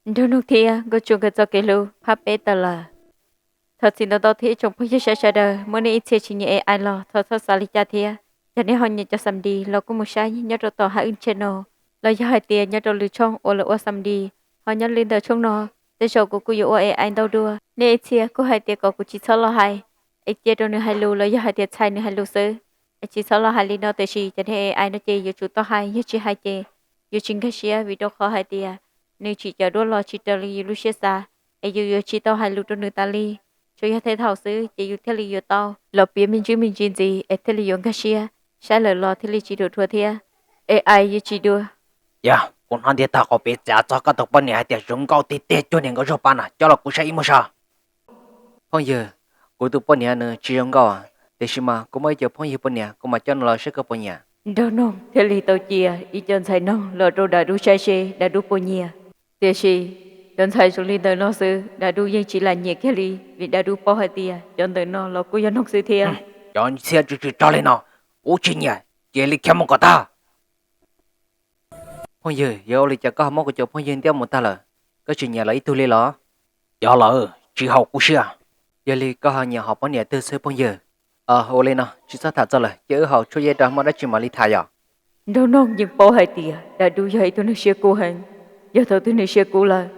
Nraug Noog thiab Nkauj Tsua nkawd txoj kev hlub phab peb tawm lawm. Thov txim ntau ntau thiab ib tsoom phooj ywg sawv daws, muaj nej ib txhia tsis nyiam ai ai los thov txhob xav li cas thiab. Cov nej ho nyiam cov xam dis los kuj mus saib nyob rau tom Hab Wb channel, los yog hais tias nyob rau lwm tshooj uas lawv ua xam dis. Ho nyob li ntawm tshooj no, tej zaum kuv kuj yuav ua ai ai ntau dua. Nej ib txhia kuj hais tias kom kuv tsis txhob los hais, es cia rau nws hais lus los yog hais tias txhais nws hais lus xwb, es tsis txhob los hais li no. Tiam sis cov niag ai ai no ces yuav tsum tau hais, yog tsis hais ces yus tsis nkag siab, vim rau qhov hais tias nws tsim cov duab los tsis raws li yus lub siab xav, es yus yuav tsis tau hais lus rau nws tas li. Tsuas yog tej thaum xwb ces yus thiaj li yuav tau los piav me ntsis me ntsis ntxiv es thiaj li yuav nkag siab, saib lawm los thiaj li tsis dhuav dhuav thiab. Ai ai yuav tsis dua. Yog, kuv hnov ntiag tag qaum pem txav txog koj tus poj niam hais tias zoo nkauj tiag tiag cuag niam nkauj zog pa no, coj los kuv saib ib muag saib. Phooj ywg, kuv tus poj niam nws tsis zoo nkauj, tiam sis mas kuv muaj ib co phooj ywg poj niam, kuv mam coj nws los saib koj puas nyiam. Nraug Noog thiaj li tau cia ib co ntxhais noog los rau Dav Dub saib seb Dav Dub puas nyiam. Tiam sis cov ntxhais zoo li ntawm no xwb Dav Dub yeej tsis lam nyiam kiag li, vim Dav Dub paub hais tias cov ntawm no los kuj yog noog xwb thiab. Cov ntxhiab tsw tsw rog li no, kuv tsis nyiam, cia li khiav mus kom tag. Phooj ywg, yog ua li cas koj ho muab kuv cov phooj ywg ntiab mus tag lawm? Koj tsis nyiam lawv ib tug li los? Yog lawm, tsis haum kuv siab. Yog li koj ho nyiam hom poj niam twg xwb phooj ywg? Ua li no, tsis txhob tham txog lawm, cia wb haus tshuaj yej rau, muaj dab tsi mam li tham yom. Nraug Noog yeej paub hais tias Dav Dub yog ib tug neeg siab kub heev. Yog thaum twg nws siab kub lawm,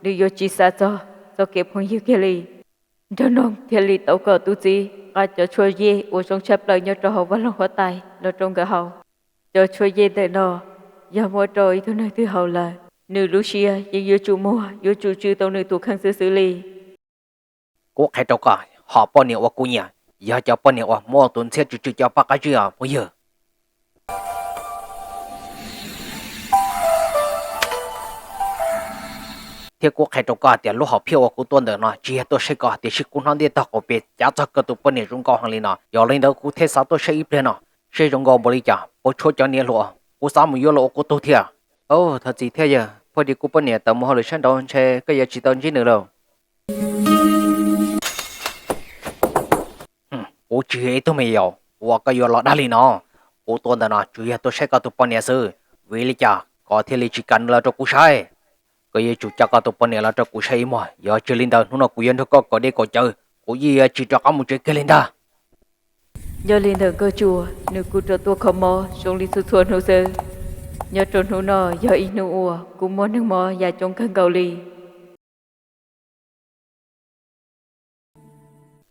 nws yuav tsis xav txog txoj kev phooj ywg kiag li. Nraug Noog thiaj li tau kom tub txib nqa cov tshuaj yej uas zoo tshaj plaws nyob rau hauv vaj loog huab tais los rau nkawd haus. Cov tshuaj yej ntawm no yog muab rau ib tug neeg twg haus lawm, nws lub siab yeej yuav tsum muag, yuav tsum tsw tau nws tus kheej xwb xwb li. Kuv qhia rau koj, hom poj niam uas kuv nyiam yog cov poj niam uas muaj tus ntxhiab tsw tsw cov paj qab zib os phooj ywg. Thiab kuv qhia rau koj tias lub hom phiaj uas kuv tua ntawm no tsis yog tuaj saib koj, tiam sis kuv hnov ntiaj tog qaum pem cav txog koj tus poj niam zoo nkauj heev li no. Yog li ntawd kuv thiaj xav tuaj saib ib pliag no, seb zoo nkauj npaum li cas, puas tshuav cov niam hluas. Kuv xav mus yuav los ua kuv tug thiab. Au, thov txim thiab yawg, phuaj di kuv poj niam tawm mus hauj lwm sab nraud ntshe koj yuav tsis tau ntsib nws lauj. Kuv tsis yog ib tug me yaus uas koj yuav los dag li no. Kuv tuaj ntawm no tsuas yog tuaj saib koj tus poj niam xwb. Vim li cas koj thiaj li tsis kam nws los rau kuv saib? Koj yuav tsum coj koj tus poj niam los rau kuv saib ib muag, yog tsis li ntawd hnub no kuv yuav nrog koj kaum dej kaum cawv, kuv yeej yuav tsis rov qab mus tsev kiag li ntag. Yog li ntawd Nkauj Tsua nws kuj rov tuaj kho mob zoo li txhua txhua hnub xwb. Nyob rau hnub no yog ib hnub uas kuj muaj neeg mob yam coob kawg nkaus li.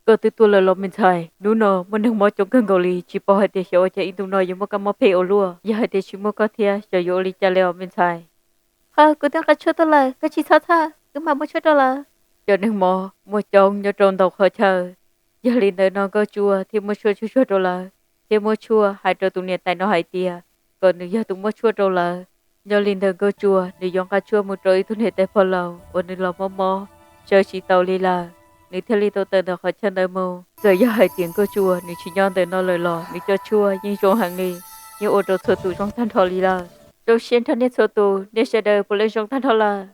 Koj twb tuaj lawm los me ntxhais? Hnub no muaj neeg mob coob kawg nkaus li, tsis paub hais tias xyov ua cas ib ntus no yuav muaj kab mob phem ua luaj. Yog hais tias tsis muaj koj thiab xyov yuav ua li cas li os me ntxhais. Qhov kuv twb nqa tshuaj tuaj lawm, koj tsis txhob txhawj, wb mam muab tshuaj rau lawv. Cov neeg mob muaj coob nyob rau ntau qhov chaw, yog li ntawd no Nkauj Tsua thiaj muab tshuaj tsuag tsuag rau lawv, thiab muab tshuaj hais rau tus niam tais no hais tias kom nws yog tus muab tshuaj rau lawv. Yog li ntawd Nkauj Tsua nws yuav nqa tshuaj mus rau ib tug niam tais pog laus uas nws los mob mob, sawv tsis tau li lawm, nws thiaj li tau tawm ntawm qhov chaw ntawd mus. Txawm yog hais tias Nkauj Tsua nws tsis nyob ntawm no lawm los nws cov tshuaj yeej zoo heev li, yeej ua rau txhua tus zoo tag nrho li lawm. Zoo siab nrog nej txhua tus, nej sawv daws puav leej zoo tag nrho lawm.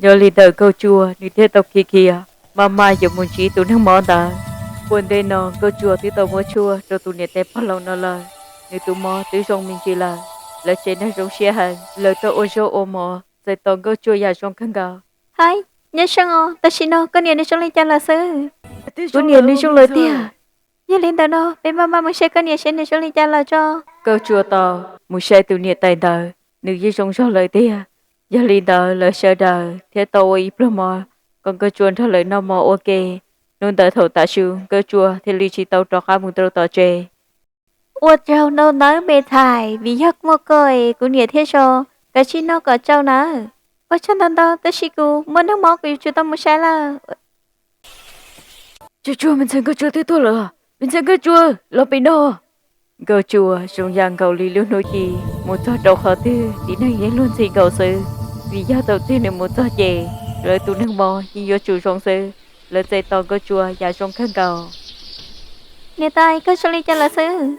Yog li ntawd Nkauj Tsua nws thiaj tau khiav khiav maj maj yuav mus ntsib tus neeg mob ntawd. Ua ntej no Nkauj Tsua twb tau muab tshuaj rau tus niam tais pog laus no lawm, nws tus mob twb zoo me ntsis lawm. Lawv tsev neeg zoo siab heev, lawv tau ua zaub ua mov txais tos Nkauj Tsua yam zoo kawg nkaus. Haib, Nyob Zoo os, tam sim no koj niam nws zoo li cas lawm xwb? Kuv niam nws zoo lawm tiag. Yog li ntawd no peb maj maj mus saib koj niam seb nws zoo li cas lawm tso. Nkauj Tsua tau mus saib tus niam tais ntawd, nws yeej zoo zog lawm tiag. Yog li ntawd lawv sawv daws thiaj tau ua ib pluag mov kom Nkauj Tsua nrog lawv noj mov ua ke. Hnub ntawd thaum tav su Nkauj Tsua thiaj li tsis tau rov qab mus rau tom tsev. Ua tsaug ntau nawb me ntxhais, vim yog muaj koj es kuv niam thiaj zoo, kav tsij noj kom tsau nawb. Ua tsaug ntau ntau, tab sis kuv muaj neeg mob kuv yuav tsum tau mus saib lawm. Tsua tsua, me ntxhais Nkauj Tsua twb tuaj lawm, me ntxhais Nkauj Tsua los pem no. Nkauj Tsua zoo yam nkaus li lub hnub ci mus txog rau qhov twg tib neeg yeej luag ntxhi nkaus xwb, vim yog thaum twg nws mus txog ces lawv tus neeg mob yeej yuav tsum zoo xwb. Lawv txais tos Nkauj Tsua yam zoo kawg nkaus. Niam tais, koj zoo li cas lawm xwb?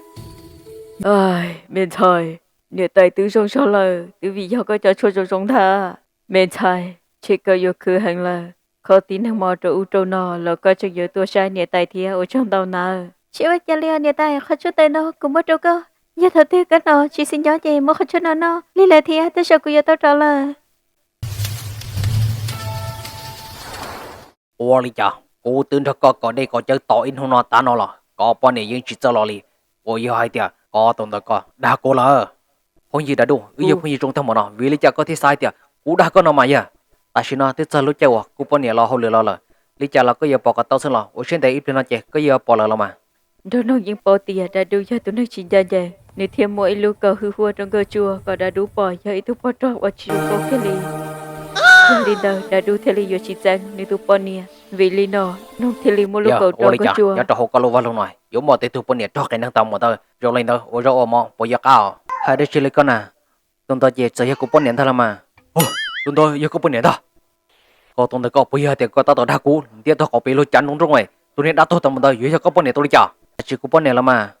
Me ntxhais, niam tais twb zoo zog lawm, twb vim yog koj cov tshuaj zoo zoo ntag. Me ntxhais, ntshe koj yuav khwv heev lawm, kho tib neeg mob rau ub rau no los koj tseem yuav tuaj saib niam tais thiab, ua tsaug ntau nawb. Tsis ua cas li os niam tais, qhov tshuaj tais no kuv muab rau koj, Yog thaum twg koj hnov tsis xis nyob ces muab qhov tshuaj no noj lig lawm thiab, tej zaum kuv yuav tau rov lawm. Ua li cas kuv twb nrog koj kov dej kov cawv tos ib hnub no tav no los koj poj niam yeej tsis txawj los li? Puas yog hais tias koj tus ntawd koj dag kuv lawm? Phooj ywg Dav Duj, wb yog phooj ywg zoo tag npaum no, vim li cas koj thiaj xav hais tias kuv dag koj no mas yog? Tam sim no twb txog lub caij uas kuv poj niam los hauj lwm los lawm, li cas los koj yuav pom kom tau xwb los? Ua siab ntev ib pliag no ces koj yuav pom lawm los mas. Nraug Noog yeej paub tias Dav Duj yog tus neeg tsis ncaj ncees, nws thiaj muab ib lub kaus hwj huaj rau Nkauj Tsuas kom Dav Duj pom yog ib tug poj rog uas tsis zoo nkauj kiag li. Yog li ntawd Dav Duj thiaj li yuav tsis txeeb nws tus poj niam. Vim li no Noog thiaj li muab lub kaus rau Nkauj Tsuas. Nyob rau hauv koj lub vaj loog no yuav muaj tej tug poj niam rog qias neeg tau mus ntawd, zoo li ntawd ua zaub ua mov puas yuav qab os? Hais dab tsi li koj na? Tus ntawd ces txawm yog kuv poj niam ntag los mas. Tus ntawd yog koj poj niam ntag? Koj tus ntawd koj puas yog hais tias koj tab tom dag kuv? Ntiab tog qhov pes lug cav nroo nroo, tus niag dab tuag tau mus ntawd yuav yog koj poj niam tau li cas? Tsis kuv poj niam los mas.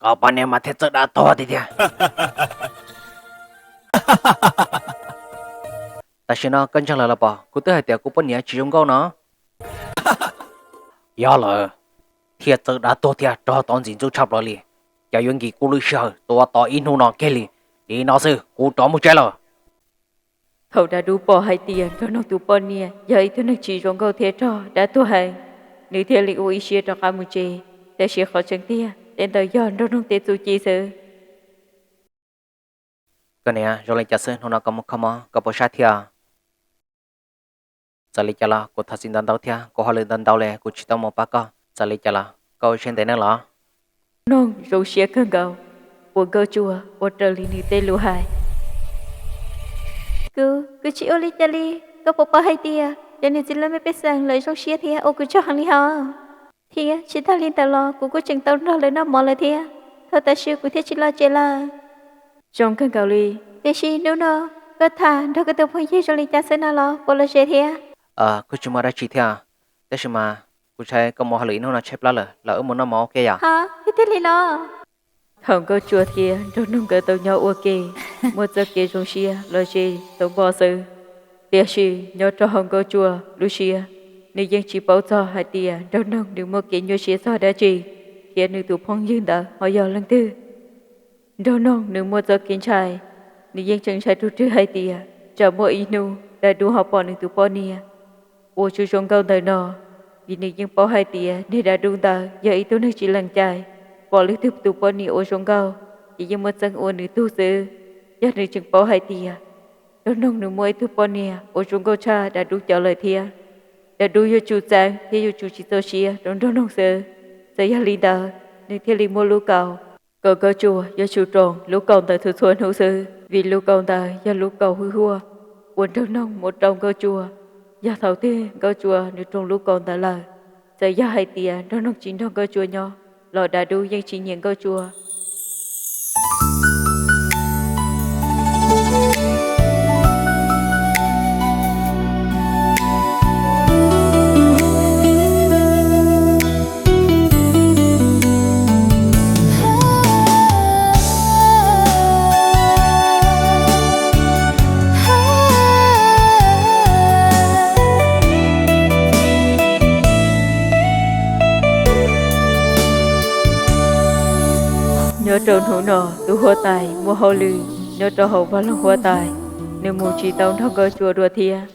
Koj poj niam mas thiaj txawj dab tuag tiag tiag. Tam sim no koj ntseeg lawm los pom kuv twb hais tias kuv poj niam tsis zoo nkauj no? Yog lawm, thiaj txawj dab tuag thiab rog tau ntxim ntxub tshaj plaws li. Cas yuav nkim kuv lub sij hawm tua tau ib hnub no kiag li. Li no xwb kuv rov mus tsev lawm. Thaum Dav Dub pom hais tias Nraug Noog tus poj niam yog ib tug neeg tsis zoo nkauj thiab rog dab tuag heev, nws thiaj li ua ib siab rov qab mus tsev. Tiam sis qhov tseeb tiag tej ntawd yog Nraug Noog tej txuj ci xwb. Koj niam, zoo li cas xwb hnub no koj muaj kho mob koj puas sab thiab? Txawm li cas los kuv thov txim ntau ntau thiab kuv hauj lwm ntau ntau li kuv tsis tau mus pab koj. Txawm li cas los koj ua siab ntev nawb los. Nraug Noog zoo siab kawg nkaus uas Nkauj Tsuas ua raws li nws tej lus hais. Kuv, kuv tsis ua li cas li. Koj puas paub hais tias cov niam txiv laj mej pej xeem lawv zoo siab thiab ua kuv tsaug heev li hos? Thiab tsis tas li ntawd los kuv kuj tseem tau nrog lawv noj mov lawm thiab. Thaum tam sim kuv thiaj tsis los tsev lawm. Zoo kawg nkaus li. Tiam sis hnub no koj tham nrog koj tus phooj ywg zoo li cas xwb no los puas lom zem thiab? Kuj tsis muaj dab tsi thiab, tab sis mas kuv ntshai koj mus hauj lwm ib hnub no tshaib plab lawm, los wb mus noj mov ua ke yom. Hos, yog tiag li los? Thaum Nkauj Tsuas thiab Nraug Noog nkawd tau nyob ua ke, muaj txoj kev zoo siab lom zem tau npo xwb. Tiam sis nyob rau hauv Nkauj Tsuas lub siab, nws yeej tsis paub txog hais tias Nraug Noog nws muaj kev nyuaj siab txog dab tsi, thiab nws tus phooj ywg ntawd ho yog leej twg. Nraug Noog nws muaj txoj kev ntshai, nws yeej tseem ntshai rug rwg hais tias tsam muaj ib hnub Dav Dub ho pom nws tus poj niam uas tsis zoo nkauj ntawm no, vim nws yeej paub hais tias niag Dav Dub ntawd yog ib tug neeg tsis lees cai, pom leej twg tus poj niam uas zoo nkauj ces yeej muab txeeb ua nws tug xwb. Yog nws tseem paub hais tias Nraug Noog nws muaj ib tug poj niam uas zoo nkauj tshaj Dav Dub cov lawm thiab, Dav Dub yuav tsum txeeb thiab yuav tsum tsis txaus siab rau Nraug Noog xwb. Txawm yog li ntawd, nws thiaj li muab lub kaus kom Nkauj Tsuas yuav tsum roos lub kaus ntawd txhua txhua hnub xwb, vim lub kaus ntawd yog lub kaus hwj huaj uas Nraug Noog muab rau Nkauj Tsuas. Yog thaum twg Nkauj Tsuas nws roos lub kaus ntawd lawm, txawm yog hais tias Nraug Noog tsis nrog Nkauj Tsuas nyob los Dav Dub yeej tsis nyiam Nkauj Tsuas. Nyob rau hnub no tus huab tais muaj hauj lwm nyob rau hauv vaj loog huab tais, nws mus tsis tau nrog Nkauj Tsuas dua thiab.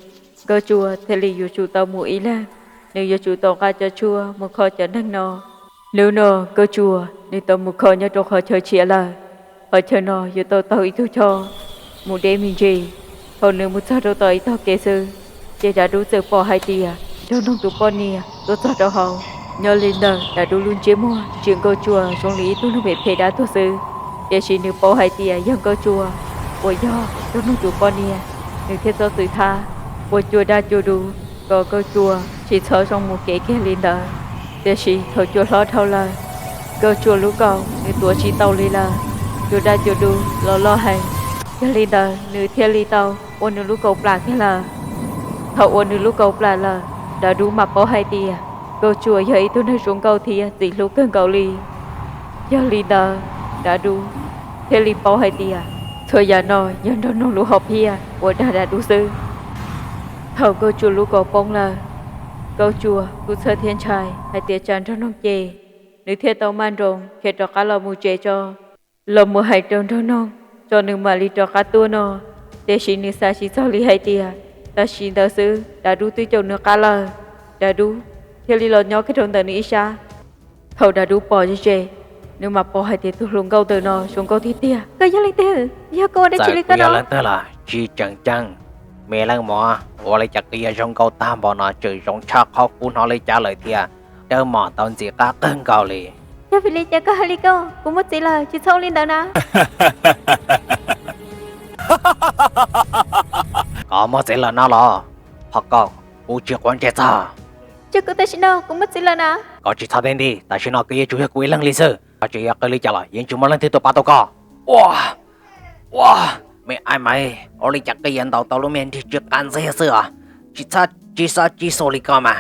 Nkauj Tsuas thiaj li yuav tsum tau mus ib leeg, nws yuav tsum tau nqa cov tshuaj mus kho cov neeg no. Hnub no Nkauj Tsuas nws tau mus kho nyob rau qhov chaw tshiab lawm. Qhov chaw no yuav tau taug ib tug choj mus deb me ntsis. Thaum nws mus txog rau tom ib tog kev xwb, ces Dav Dub txawm pom hais tias Nraug Noog tus poj niam tuaj txog rau hauv. Nyob li ntawm Dav Dub lub ntsiab muag ntsia Nkauj Tsuas zoo li ib tug neeg phem phem dab tuag xwb, tiam sis nws paub hais tias yog Nkauj Tsuas uas yog Nraug Noog tus poj niam, nws thiaj txob txwm thab ua cua daj cua dub kom Nkauj Tsuas tsis txhob zoo mus kev kiag li ntawd. Tiam sis thaum cua hlob dhau lawm, Nkauj Tsuas lub kaus nws tuav tsis tau li lawm, cua daj cua dub los loj heev. Yog li ntawd nws thiaj li tau ua nws lub kaus plam kiag lawm. Thaum ua nws lub kaus plam lawm, Dav Dub mam paub hais tias Nkauj Tsuas yog ib tug neeg zoo nkauj thiab txim hlub kawg nkaus li. Yog li ntawd, Dav Dub thiaj li paub hais tias Txhua yam no yog nraug noog lub hom phiaj uas dag dav dub xwb. Thaum Nkauj Tsua lub kaus poob lawm, Nkauj Tsua kuj txhawj thiab ntshai hais tias tsam nraug noog ces nws thiaj tau maj nroos khiav rov qab los mus tsev tso, los mus hais rau nraug noog tso nws mam li rov qab tuaj no. Tiam sis nws xav tsis txog li hais tias tam sim ntawd xwb dav dub twb caum nws qab lawm, dav dub thiaj li los nyob kiag rau ntawm nws ib sab. Thaum dav dub pom ze ze, nws mam pom hais tias tus hluas nkauj ntawm no zoo nkauj tiag tiag. Koj yog leej twg? Yog koj ua dab tsi li koj no? Leej twg los tsis tseem ceeb. Me leej muam, ua li cas koj yuav zoo nkauj tag npaum no, tseem zoo tshaj qhov kuv hnov li cas lawm thiab. Dawb mos tau ntxim qab kawg nkaus li. Yog vim li cas koj hais li koj? Kuv muaj txiv lawm, tsis txhob ua li ntawd na. Koj muaj txiv lawm no los? Ho koj, kuv tsis quav ntsej txog. Tso kuv tam sim no, kuv muaj txiv lawm na. Koj tsis txhob teeb nti, tam sim no koj yuav tsum yog kuv ib leeg li xwb. Koj tseem yuav qw li cas los yeej tsis muaj leej twg tuaj pab tau koj. Ua, ua, me aim mas, ua li cas koj yuav ntaus tau lub me nrig tsw qab ntxiag xwb os? Tsis txhob, tsis txhob tsis xus li koj mas.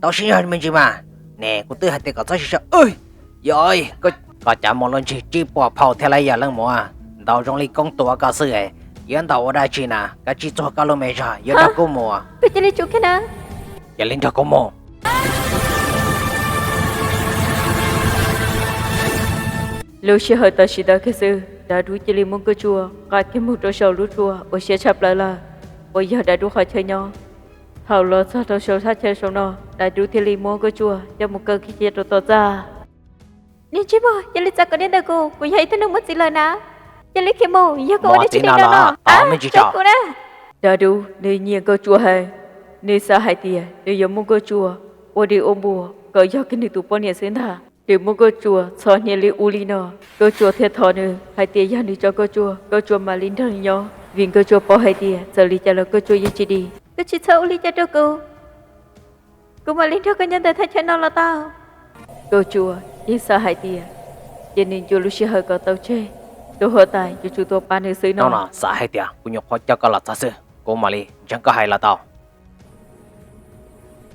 Tau sib ntsib me ntsis mas. Ne, kuv twb hais tias kom txhob sim sawv. Yog, koj cav mus lub nrig tsib puas phau thiab lauj yog leej muam. Ntaus zoo li koob tuav koj xwb, yuav ntaus ua dab tsi na? Koj tsis txuag koj lub me zog, yuav nrog kuv mus. Koj cia li tsum kiag na. Cia li nrog kuv mus. Lub sij hawm tam sim ntawd kiag xwb, dav dub cia li muab Nkauj Tsua nqa kiag mus rau saum lub tsua uas siab tshaj plaws lawm, uas yog dav dub qhov chaw nyob. Thaum los txog rau saum thaj chaw saum no, dav dub thiaj li muab Nkauj Tsua coj mus kaw kiag cia rau tom txaj. Niag ntsej muag, cia li txav kom deb ntawm kuv, kuv yog ib tug neeg muaj txiv lawm na. Cia li khiav mus, yog koj ua dab tsi li no no, tso kuv na. Dav dub nws nyiam Nkauj Tsua heev, nws xav hais tias nws yuav muab Nkauj Tsua ua dig ua npua kom yog kiag nws tus poj niam xwb ntag. Nws muab Nkauj Tsua txhos hniav li ub li no, Nkauj Tsua thiaj thov nws hais tias yog nws tso Nkauj Tsua, Nkauj Tsua mam li nrog nws nyob, vim Nkauj Tsua paub hais tias txawm li cas los Nkauj Tsua yeej tsis dim. Koj tsis txhob ua li cas rau kuv, kuv mam li nrog koj nyob ntawm thaj chaw no los tau. Nkauj Tsua yeej xav hais tias cia nws ncua lub sij hawm kom tau tseg, rau huab tais yuav tsum tuaj pab nws xwb no. Xav hais tias kuv nyuam qhuav coj koj los txog xwb, kuv mam li ntseeg koj hais los tau.